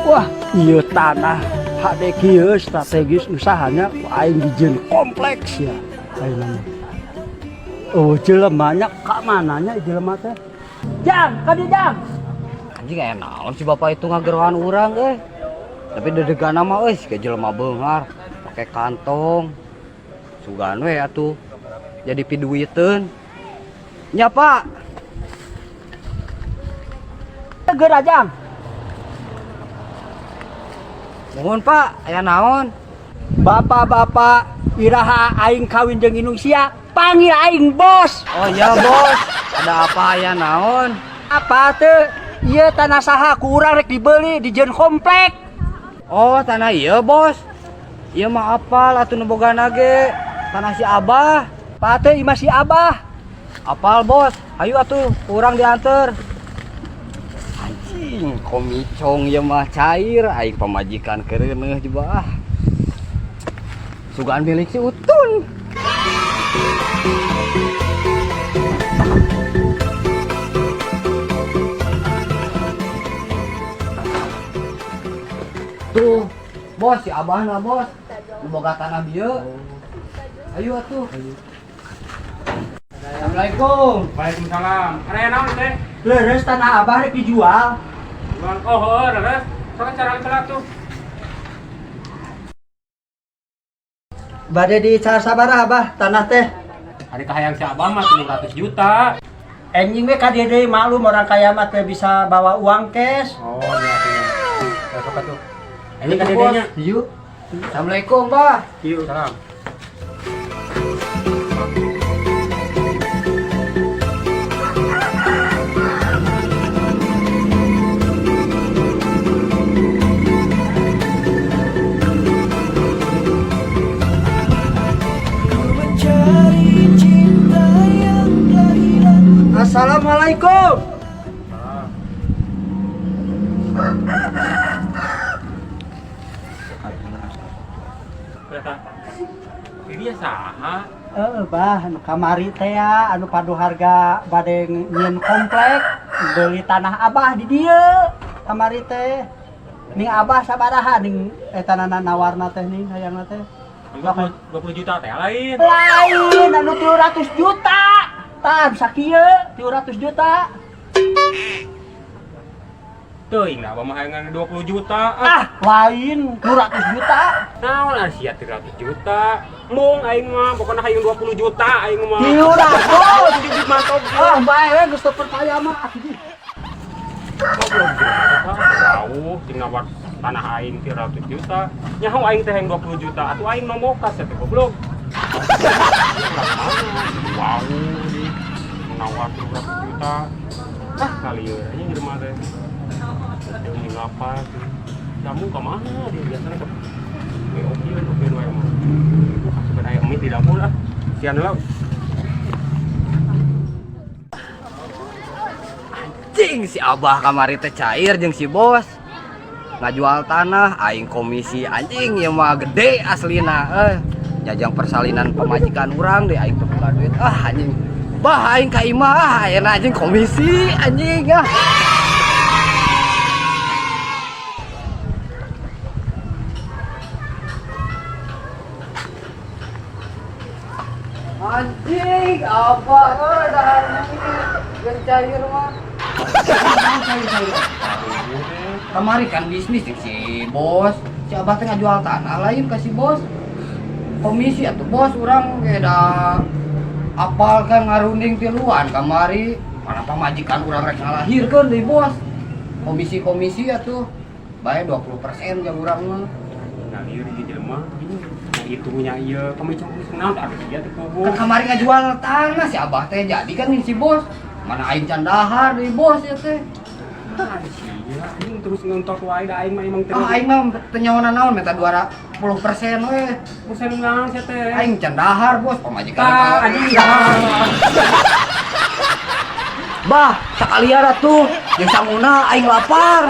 Wah, ieu tanah hade kieu strategis usahanya aing dijieun kompleks ya. Ayeuna mah. Oh, jelemanya ka mananya jelema teh? Jang, ka dieu Jang. Anjing aya naon si bapak itu ngagerohan urang euy. Tapi dedegan mah euy siga jelema beunghar, pake kantong. Sugan we atuh jadi piduiteun. Nya Pak. Geura Jang. Mohon Pak, aya naon? Bapak-bapak iraha aing kawin jeung indung sia, panggil aing bos. Oh iya bos, ada apa aya naon? Apa teu? Ieu tanah saha ku urang rek dibeli dijieun komplek. Oh tanah iya bos. Ieu mah apal atuh nu bogana ge. Tanah si Abah. Apa teu imah si Abah? Apal bos, ayo atuh urang diantar. Anjing, komicong ieu mah cair aing pamajikan keureuneuh juga ah. Sugaan milik si Utun. Tuh, bos si Abah na bos. Nu boga tanah bieu. Ayo atuh. Assalamualaikum. Waalaikumsalam. Ada naon teh? Leres tanah Abah rek dijual. Jual. Oh, heuh, leres. Sok cara heula tuh. Bade di sabaraha Abah tanah teh? Hari kahayang si Abah mah 300 juta. Enjing we ka dieu deui maklum orang kaya mah teh bisa bawa uang cash. Oh, iya atuh. Sok atuh. Ini ka dieu nya. Yuk. Assalamualaikum, Bah. Ieu. Salam. Assalamualaikum. Ini ya saha? Heeh, Bah, anu kamari teh ya, anu padu harga bade nyieun komplek, beli tanah Abah di dieu kamari teh. Ning Abah sabaraha ning eta nawarna teh ning hayangna teh? 20 juta teh lain. Lain anu 300 juta. Tah sakieu 300 juta. Teuing lah Abah mah hayangan 20 juta. Ah, lain 200 juta. Naon ah sia 300 juta. Mung aing mah pokona hayang 20 juta aing mah. 300. Di mantap. Ah, bae we geus teu percaya mah. Jauh ting nawar tanah aing 300 juta. Nyaho aing teh hayang 20 juta atuh aing nomokas ya teh goblok. Wow, di nawar 300 juta. Ah, kali ya anjing jelema teh. Dia ngapa sih? Jamu ka mana dia biasanya ke oke oke wae mah. Sebenarnya aya mie di dapur ah. Sian heula. Anjing si Abah kamari teh cair jeung si bos. Ngajual tanah aing komisi anjing ieu mah gede aslina euy. Jajang persalinan pamajikan urang deh aing teu boga duit. Ah anjing. Bah aing ka imah ah ayeuna anjing komisi anjing ah. Anjing, apa euy dahar mie cair mah. Kamari kan bisnis jeung si bos. Si Abah teh ngajual tanah lain ka si bos. Komisi atuh bos urang ge da apal kan ngarunding tiluan kamari. Mana pamajikan urang rek ngalahirkeun deui bos. Komisi-komisi atuh bae 20% jeung urang mah. Ngalir di jelema. Itu nya ieu komisi naon teh ada dia teh kubu. Kan kamari ngajual tanah si Abah teh jadi kan si bos. Mana aing can dahar deui bos ya teh. Ah, sia anjing terus ngontok wae da aing mah emang terus. Ah aing mah teu nyaona naon minta 20% we. Persen naon sia teh. Aing can dahar bos pamajikan. Tah anjing. Bah, sakalian atuh jeung sanguna aing lapar.